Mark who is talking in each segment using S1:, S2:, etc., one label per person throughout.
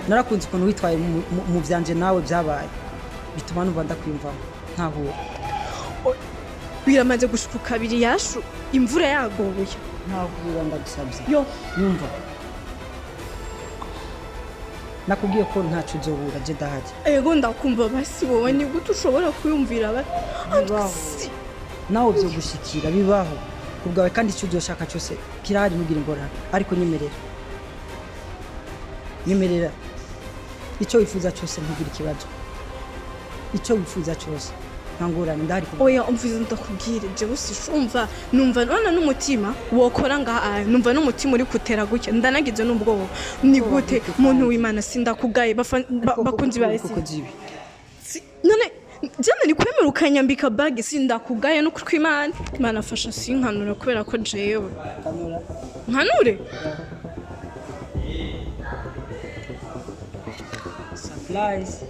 S1: Narakunze ukuntu witwaye mu vyanje nawe byabaye, bituma numva ndakwiyumvamo ntahura.
S2: Biramaze gushuka kabiri yashu imvura yaguye.
S1: Ntahura, ndagusabye.
S2: Yo.
S1: Nyumva, nakubwiye ko ntaco uzobura, je ndahari.
S2: Ego, ndakumva. Basi wowe ni gute ushobora kuyumvira
S1: Bibaho. Nawe vyogushikira, bibaho kubwawe, kandi icyo uzoshaka cyose kirahari, ntugire ingorane. Ariko nyemerera, nyemerera icyo wifuza cyose, ntugire ikibazo, icyo wifuza cyose, nta ngorane, ndahari kubwawe.
S2: Oya, umvize ndakubwire, jewe sishumva, numva none n'umutima wokora ngaha, numva n'umutima uri kutera gutya, ndanagize n'ubwoba. Ni gute, muntu w'Imana? Sindakugaye, bakunzi ba
S1: Kuko jibi
S2: None jana ni kwemera ukanyambika bagi? Sindakugaye no kw'Imana. Imana afasha sinkanura, kubera ko jewe
S1: Kanura.
S2: Nkanure.
S1: Surprise.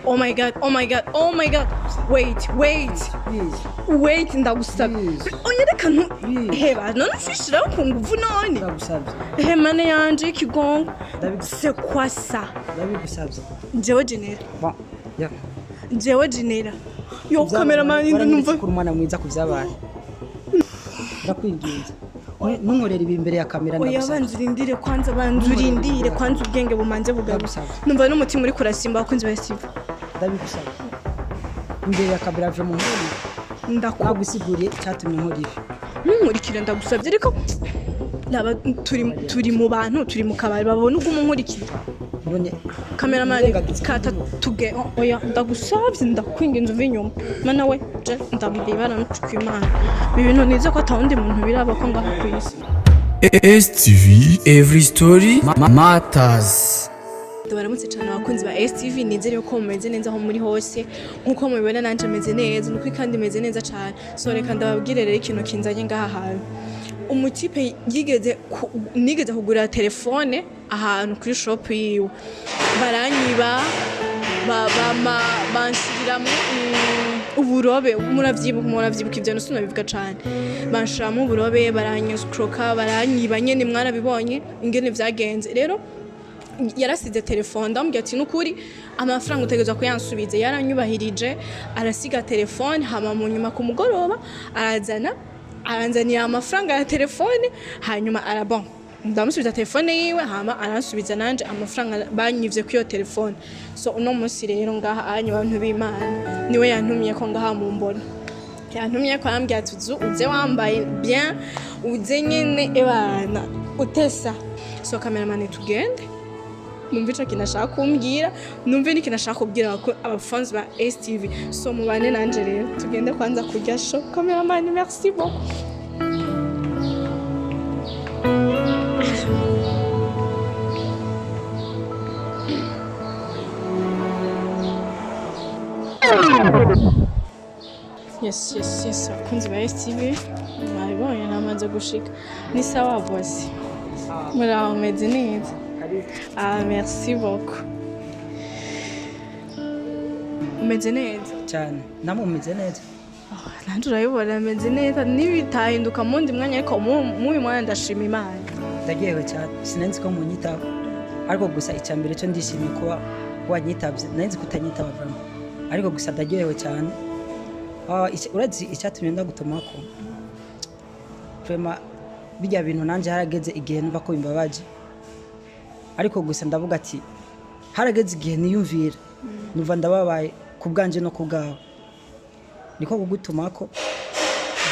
S2: Oh my God, oh my God, oh my God, wait, wait.
S1: Please.
S2: Wait, ndagusaba.
S1: Please.
S2: Onyereka ntu
S1: Please.
S2: heba none ufishiraho ku nguvu none.
S1: Ndagusabye.
S2: Hemane yanje y'ikigongo.
S1: Ndabigusabye.
S2: C'est quoi ça?
S1: Ndabigusabye.
S2: Jewe genera.
S1: Bon, ya.
S2: Jewe genera yo, cameraman.
S1: Waranyeretse
S2: Numva
S1: ko uri umwana mwiza ku byabaye. Ndakwinginze, ntunkorere ibi imbere ya kamera.
S2: Oya.
S1: Ndagusabye.
S2: Banza urindire kwanza, banza urindire kwanza, ubwenge bumanze bugaruka.
S1: Ndagusabye.
S2: Numva n'umutima uri kurasimba, abakunzi ba Steve.
S1: Ndabigusabye, imbere ya kamera je mu nkuru.
S2: Ndaku
S1: Nagusiguriye icyatumye nkora ibi.
S2: Ntunkurikire, ndagusabye. Ariko naba turi mu bantu, turi mu kabari, babona uguma unkurikira.
S1: None
S2: Cameraman.
S1: Urengagiza.
S2: Kata tuge. Oya, ndagusabye, ndakwinginze, uve inyuma. Mana we, je ndambaye n'uku Imana, ibi bintu nize ko atawundi muntu biraba ko ngaha ku isi.
S3: STV Every Story Matters.
S2: Baramutse cyane abakunzi ba STV, nizere ko mumeze neza aho muri hose. Nkuko mubibona, nanje meze neza nukuri, kandi meze neza cyane. So reka ndababwire rero ikintu kinzanye ngaha hantu. Umutipe yigeze nigeze kugura telefone ahantu kuri shop yiwe, baranyiba, banshiriramo uburobe. Muravyibuka ivyo sinabivuga cane. Banshiramo uburobe, baranyescroka, baranyiba nyene, mwarabibonye ingene vyagenze. Rero yarasize telefone, ndamubwira ati nukuri amafaranga utegerezwa kuyansubiza. Yaranyubahirije, arasiga telefone, hama mu nyuma ku mugoroba arazana, aranzanira amafaranga ya telefone, hanyuma arabon ndamusubiza telefone yiwe, hama aransubiza nanje amafaranga banyivye kuri iyo telefone. So uno munsi rero ngaha anya, abantu b'Imana, niwe yantumye ko ngaha mumbona, yantumye ko arambwira ati uzu uze wambaye bien, uze nyene ebana utesa. So cameraman, tugende numve ico kintu ashaka kumbwira, numve n'ikintu ashaka kubwira abafanzi ba STV. So mubane nanje rero, tugende kwanza kurya show. Cameraman, merci beaucoup. Yes, abakunzi ba STV, mwabibonye, namaze gushika. Ni sawa bose, muraho, meze neza. Ah, merci beaucoup. Umeze neza?
S1: Cyane, namwe mumeze neza?
S2: Oh, nanje urabibona, meze neza. Nibitahinduka mu wundi mwanya, ariko muyu mwanya ndashima Imana.
S1: Ndaryohewe cyane, sinari ko munyitaba, ariko gusa icya mbere cyo ndishimiye kuba wanyitabye. Nari nzi ko utanyitaba vraiment, ariko gusa ndaryohewe cyane. Ah, urazi icyatumye ndagutumako? Vraiment bijya bintu nanjye harageze igihe numva ko bimbabaje, ariko gusa ndavuga ati harageze igihe niyumvira, numva ndababaye ku bwanje no ku bwawe, niko kugutumako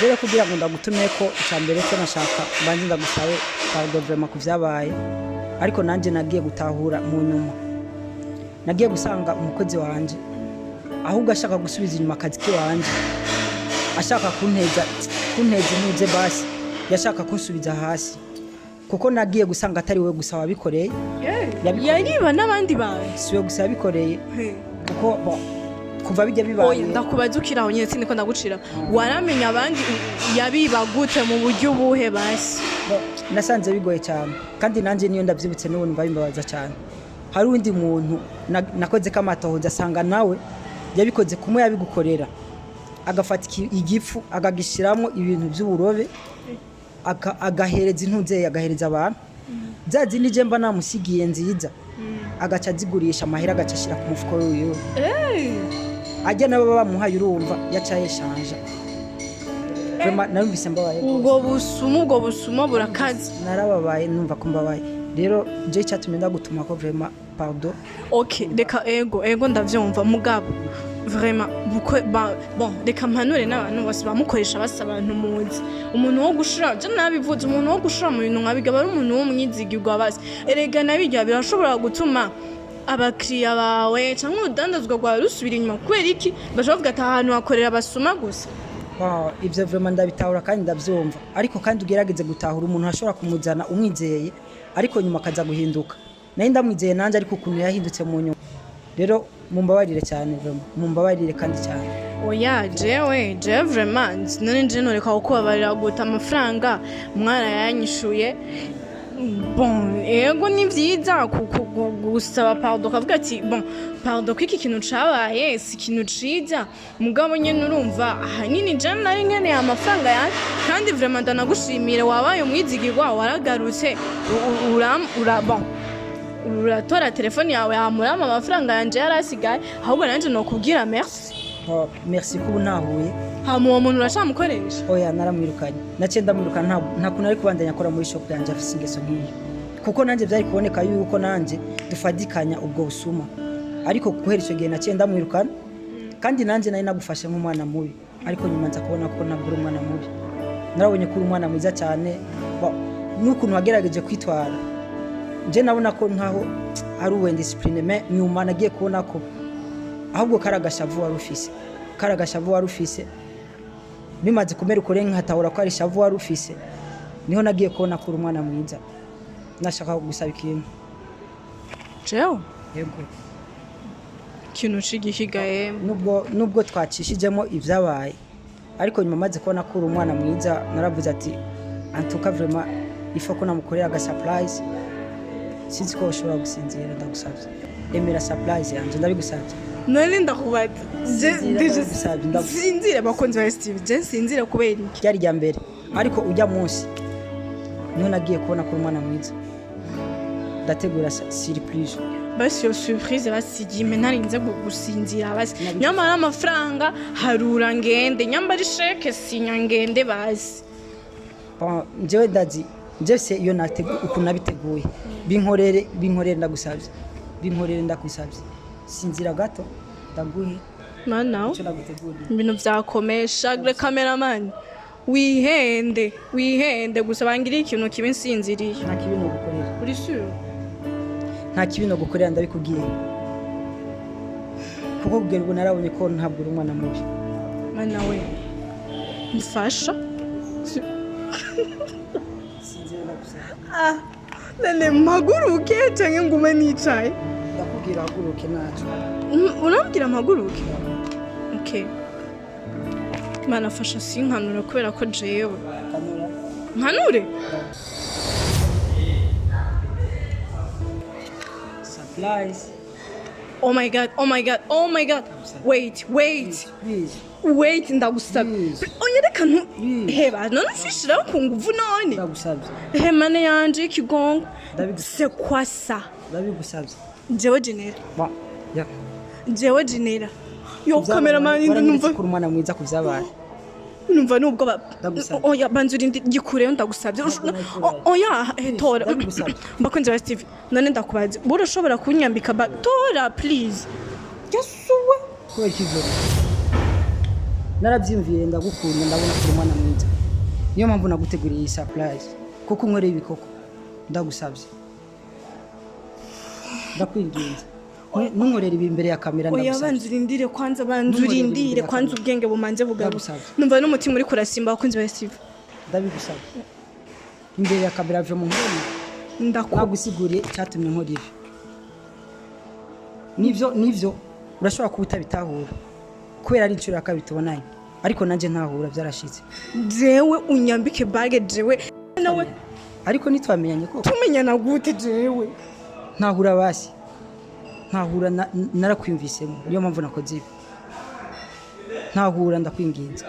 S1: rero kugira ngo ndagutume ko icya mbere cyo nashaka mbanze ndagusabe pardon vraiment ku byabaye. Ariko nanjye nagiye gutahura mu nyuma, nagiye gusanga umukozi wanje ahubwo ashaka gusubiza inyuma akazi kiwanje, ashaka kunteza intuze, basi yashaka kunsubiza hasi, kuko nagiye gusanga atari we gusa wabikoreye. Yabikoreye.
S2: Yariba n'abandi bantu.
S1: Si we gusa yabikoreye, kuko bon, kuva bijya bibaye.
S2: Oya, ndakubaza ukiri aho nyine, sindiko ndagucira. Waramenya abandi yabiba gute, mu buryo ubuhe basi?
S1: Bon, nasanze bigoye cyane, kandi nanjye niyo ndabyibutse n'ubu numva bimbabaza cyane. Hari undi muntu nakoze k'amatohoza, asanga nawe yabikoze kumwe yabigukorera, agafata igifu akagishyiramo ibintu by'uburobe, agahereza intuze, agahereza abantu bya zindi je mba namusigiye nziza. Agaca azigurisha, amahera agaca ashira ku mufuko wiwe. Ajya nabo baba bamuhaye, urumva yaca yeshanja. Vraiment narumvise mbabaye rwose.
S2: Ubwo busuma, ubwo busuma burakaze.
S1: Narababaye, numva ko mbabaye. Rero je icyatumye ndagutuma ko, vraiment pardon.
S2: Ok, reka, ego ego, ndavyumva, mugabo vraiment bukwe bon, reka mpanure n'abantu bose bamukoresha basa abantu muzi. Umuntu wo gushira, je nabivuze, umuntu wo gushira mu bintu nkabiga aba ari umuntu w'umwizigirwa. Basi erega nabirya birashobora gutuma abakiriya bawe cyangwa urudandazwa rwawe rusubira inyuma. Kubera iki? Bashobora kuvuga ati ahantu hakorera abasuma gusa.
S1: Wow, ivyo vraiment ndabitahura kandi ndavyumva, ariko kandi ugerageze gutahura umuntu ashobora kumuzana umwizeye, ariko nyuma akaza guhinduka. Nayo ndamwizeye nanje, ariko ukuntu yahindutse mu nyuma, rero mumbabarire cyane, vraiment mumbabarire kandi cyane.
S2: Oya, jewe vraiment none nje noreka kukubabarira guta amafaranga mwarayanyishuye? Bon, ego ni vyiza gusaba pardon, ukavuga ati bon, pardon ko iki kintu cabaye si ikintu ciza, mugabo nyene urumva ahanini je nari nkeneye amafaranga yanje. Kandi vraiment ndanagushimire, wabaye umwizigirwa, waragarutse, bon, uratora telefone yawe hamurama amafaranga yanje yarasigaye. Ahubwo nanje nokubwira merci.
S1: Oh, merci kuba untahuye.
S2: Hama uwo muntu uracamukoresha?
S1: Oya, naramwirukanye, naciye ndamwirukana. Nta kuntu ari kubandanya akora muri shop yanje afise ingeso nk'iyo, kuko nanjye byari kuboneka yuko nanjye dufadikanya ubwo busuma. Ariko guhera icyo gihe naciye ndamwirukana. Kandi nanjye nari nagufashe nk'umwana mubi, ariko nyuma nza kubona ko ntabwo uri umwana mubi. Narabonye ko uri umwana mwiza cyane. N'ukuntu wagerageje kwitwara, nje nabona ko nkaho ari uwe discipline, mais nyuma nagiye kubona ko ahubwo kari agashavu wari ufise, kari agashavu wari ufise. Bimaze kumera ukuri, nkatahura ko ari ishavu wari ufise, niho nagiye kubona ko uri umwana mwiza. Nashaka kugusaba ikintu.
S2: Jewe?
S1: Yego.
S2: Ikintu c'igihigaye?
S1: Nubwo twacishijemo ibyabaye, ariko nyuma maze kubona ko uri umwana mwiza, naravuze ati en tout cas vraiment il faut ko namukorera aga surprise. Sinzi ko ushobora gusinzira. Ndagusabye, emera surprise yanjye, ndabigusabye.
S2: None ndakubaza.
S1: Sinzira, ndagusabye, ndagusabye.
S2: Sinzire, abakunzi ba Steve, je nsinzire kubera iki?
S1: Ryari rya mbere, ariko ujya munsi niho nagiye kubona ko uri umwana mwiza, ndategura surprise.
S2: Basi iyo surprise basigime ntarinze gusinzira. Basi nyamara amafaranga harura ngende, nyambara isheke sinya ngende basi.
S1: Bon, njyewe ndazi njyewe se iyo ukuntu nabiteguye. Binkorere, binkorere, ndagusabye, binkorere, ndagusabye. Sinzira gato, ndaguhe
S2: Mana!
S1: icyo naguteguriye.
S2: Ibintu vyakomeye. Shagre cameraman, wihende, wihende gusa, bangiriye ikintu kibi nsinziriye.
S1: Nta kibi nogukorera.
S2: Uri sûr?
S1: Nta kibi nogukorera, ndabikubwiye, kuko kugera ubu narabonye ko ntabwo uri umwana mubi.
S2: Mana we, mfasha.
S1: Sinzira, ndagusabye.
S2: Ah, none mpaguruke canke ngume nicaye?
S1: Ndakubwira haguruke ntacyo.
S2: Urambwira mpaguruke? Okay, Mana fasha sinkanure, kubera ko jewe
S1: Kanura.
S2: Nkanure?
S1: Surprise.
S2: Oh my God, oh my God, oh my God, wait, wait.
S1: Please.
S2: Wait, ndagusabye.
S1: Please.
S2: Oya, reka ntu
S1: Please.
S2: heba none ufishiraho ku nguvu none.
S1: Ndagusabye.
S2: Hemane yanje y'ikigongo.
S1: Ndabigusabye.
S2: C'est quoi ça?
S1: Ndabigusabye.
S2: Jewe genera.
S1: Bon, ya.
S2: Jewe genera yo cameraman.
S1: Waranyeretse
S2: Numva
S1: ko uri umwana mwiza ku byabaye.
S2: Numva nubwo ba
S1: Ndagusabye.
S2: Oya, banza urinde gikureyo, ndagusabye.
S1: Ntabwo.
S2: Oya, tora.
S1: Ndabigusabye.
S2: Bakunzi ba Steve, none ndakubaza, buri ushobora kunyambika ba tora, please? Yasuwe.
S1: Kubera ikivyo narabyiyumviye, ndagukunda, ndabona ko uri umwana mwiza, niyo mpamvu naguteguriye iyi surprise, kuko unkoreye ibikoko. Ndagusabye, ndakwinginze, ntunkorere ibi imbere ya kamera.
S2: Oya.
S1: Ndagusabye.
S2: Banza urindire kwanza, banza
S1: Ntunkorere
S2: urindire
S1: imbere ya
S2: kwanza,
S1: kamera.
S2: ubwenge bumanze bugaruka.
S1: Ndagusabye.
S2: Numva n'umutima uri kurasimba, abakunzi ba Steve.
S1: Ndabigusabye, imbere ya kamera ve mu nkoni.
S2: Ndaku
S1: Nagusiguriye icyatumye nkora ibi. Nivyo urashobora kuba utabitahura kubera ari inshuro ya kabiri tubonanye, ariko nanjye ntahura byarashitse.
S2: Jewe unyambike bague, jewe nawe?
S1: Ariko ntitwamenyanye koko.
S2: Tumenyana gute jewe?
S1: Ntahura basi, ntahura. Narakwiyumvisemo, niyo mpamvu nakoze ibi. Ntahura, ndakwinginze,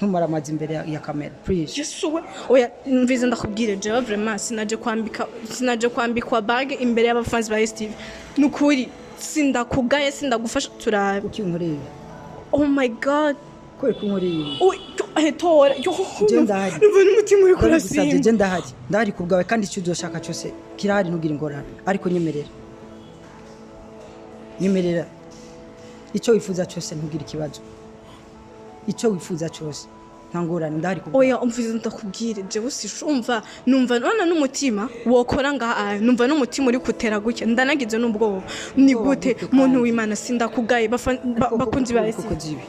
S1: Ntumara amazi imbere ya kamera, please.
S2: Yesu we, oya, mvize ndakubwire, jewe vraiment sinaje kwambika, sinaje kwambikwa bague imbere y'abafanzi ba STV. Nukuri sindakugaye, sindagufasha, turabe.
S1: Uki unkoreye ibi?
S2: Oh my God.
S1: Kubera ko unkoreye ibi?
S2: Oy, tora yo.
S1: Je ndahari.
S2: Numva n'umutima uri
S1: Ndagusabye,
S2: kurasimba.
S1: je ndahari, ndahari ku bwawe, kandi icyo uzoshaka cyose kirahari, ntugire ingorane. Ariko nyemerera, nyemerera icyo wifuza cyose, ntugire ikibazo. Icyo wifuza cyose, nta ngorane, ndahari ku bwawe.
S2: Oya, umvize ndakubwire, jewe sishumva, numva none n'umutima wokora ngaha aya, numva n'umutima uri kutera gutya, ndanagize n'ubwoba. Ni
S1: Ubwoba
S2: gute
S1: gute
S2: muntu
S1: kandi?
S2: w'Imana, sindakugaye, bakunzi ba
S1: Kuko
S2: STV.
S1: zibi.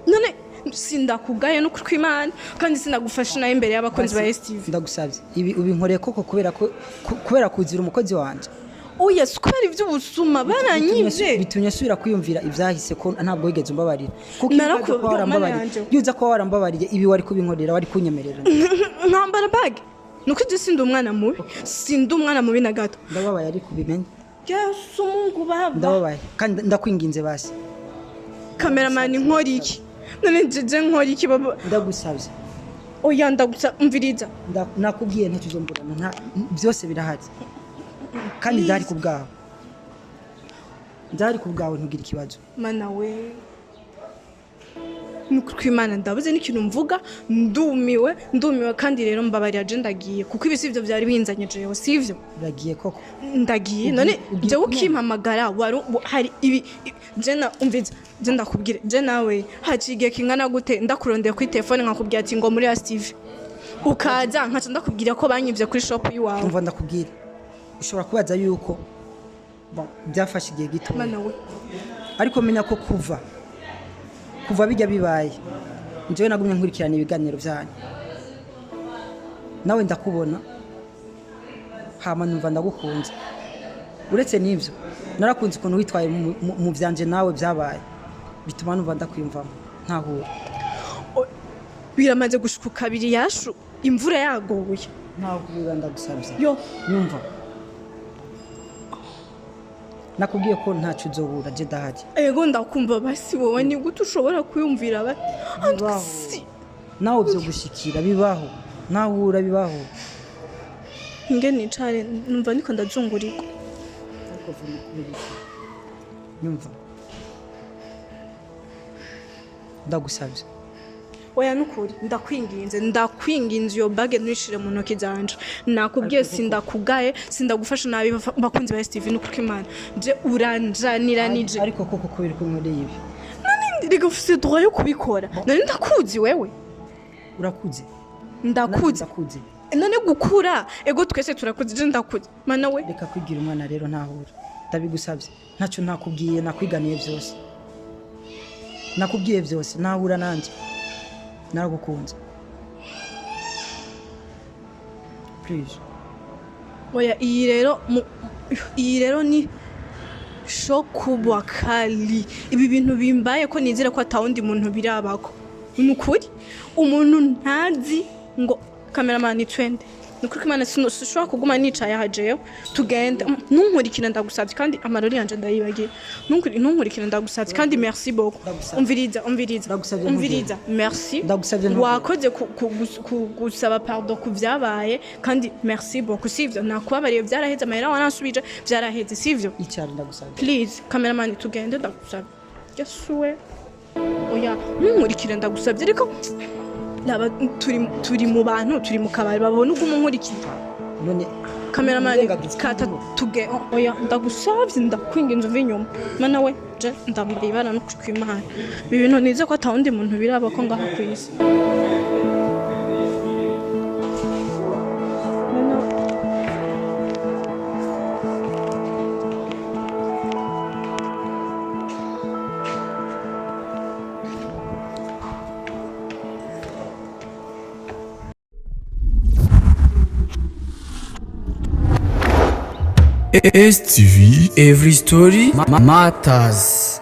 S2: None sindakugaye no kw'Imana, kandi sindagufasha nayo imbere y'abakunzi ba STV.
S1: Ndagusabye, ibi ubinkoreye koko kubera ko kubera kuzira umukozi wanje?
S2: Oya, si kubera iby'ubusuma baranyivye.
S1: Bitumye asubira kwiyumvira ibyahise, ko ntabwo wigeze umbabarira, kuko iyo uza kuba
S2: Yo,
S1: warambabariye,
S2: Mana yanje.
S1: iyo uza kuba warambabariye, ibi wari kubinkorera, wari kunyemerera.
S2: Nkambara bague, nuko ibyo sindi umwana mubi, sindi umwana mubi na gato.
S1: Ndababaye, ariko ubimenye.
S2: Yesu Mungu Baba.
S1: Ndababaye kandi ndakwinginze basi.
S2: Kameramani, nkora iki none? Jeje nkora iki baba?
S1: Ndagusabye.
S2: Oya, ndagusa, umviriza.
S1: Nakubwiye ntacyo uzomburana, nta byose birahari, kandi ndahari ku bwawe, ndahari ku bwawe, ntugire ikibazo.
S2: Mana we, nukuri kw'Imana ndabuze n'ikintu mvuga, ndumiwe, ndumiwe. Kandi rero mbabarira, je ndagiye, kuko ibi sivyo byari binzanye jewe, sivyo.
S1: Uragiye koko?
S2: Ndagiye none.
S1: Ugiye
S2: Jewe
S1: kumena?
S2: ukimpamagara wari hari ibi je na umviza, je ndakubwire, je nawe haciye igihe kingana gute ndakurondeye kuri telefone, nkakubwira ati ngo muri STV, ukaza nkaca ndakubwira ko banyivye kuri shop y'iwawe.
S1: Umva ndakubwira, ushobora kubaza yuko bon, byafashe igihe gito,
S2: Mana we.
S1: ariko menya ko kuva bijya bibaye, njyewe nagumye nkurikirana ibiganiro byanyu, nawe ndakubona, hama numva ndagukunze. Uretse n'ibyo, narakunze ukuntu witwaye mu byanje nawe byabaye, bituma numva ndakwiyumvamo ntahura.
S2: Biramaze gushuka kabiri yashu, imvura yaguye.
S1: Ntahura, ndagusabye.
S2: Yo.
S1: Nyumva, nakubwiye ko ntacyo uzobura, je ndahari.
S2: Ego, ndakumva. Basi wowe ni gute ushobora kwiyumvira bati
S1: Bibaho. Nawe byo gushikira bibaho, ntahura, bibaho.
S2: Nge nicare, numva niko ndazungurirwa.
S1: Ariko vuba kubera iki? Nyumva, ndagusabye.
S2: Oya, nukuri ndakwinginze, ndakwinginze, iyo bague ntuyishire mu ntoki zanje. Nakubwiye sindakugaye, sindagufasha nabi. Bakunzi ba STV, nukuri kw'Imana je uranjaniranije.
S1: Ariko koko kubera ko nkoreye ibi?
S2: Rega ufise droit yo kubikora, none ndakuzi wewe.
S1: Urakuze.
S2: Ndakuze.
S1: Ndakuze.
S2: None gukura, ego, twese turakuze, je ndakuze, mana we.
S1: Reka kwigira umwana rero, ntahura, ndabigusabye. Ntacyo ntakubwiye, nakwiganiye byose, nakubwiye byose. Ntahura, nanjye naragukunze, please.
S2: Oya, iyi rero iyi rero ni shokubwa kali. Ibi bintu bimbaye ko nizera ko atawundi muntu birabako. Ni ukuri umuntu ntazi ngo kameramani twende. Ni ukuri ko Imana sinshobora kuguma nicaye aha jewe. Tugende. Ntunkurikire ndagusabye, kandi amarori yanje ndayibagiye. Ntunkurikire ndagusabye, kandi merci beaucoup.
S1: Ndagusabye.
S2: Umviriza, umviriza.
S1: Ndagusabye.
S2: Umviriza, merci.
S1: Ndagusabye ntugende.
S2: Wakoze gusaba pardon ku byabaye, kandi merci beaucoup. Sivyo, nakubabariye, byaraheze, amahera waransubije, byaraheze, sivyo?
S1: Icyari, ndagusabye.
S2: Please, cameraman, tugende, ndagusabye. Yesu we, oya, ntunkurikire ndagusabye. Ariko raba, turi mu bantu, turi mu kabari, babona uguma unkurikira.
S1: None
S2: Cameraman,
S1: wirengagiza
S2: kata
S1: ikintu.
S2: tuge. Oya, ndagusabye, ndakwinginze, uve inyuma. Mana we, je ndambaye ibara no kw'Imana. Ibi bintu nize ko atawundi muntu biraba ko ngaha ku isi. Mana we.
S3: STV Every Story Matters.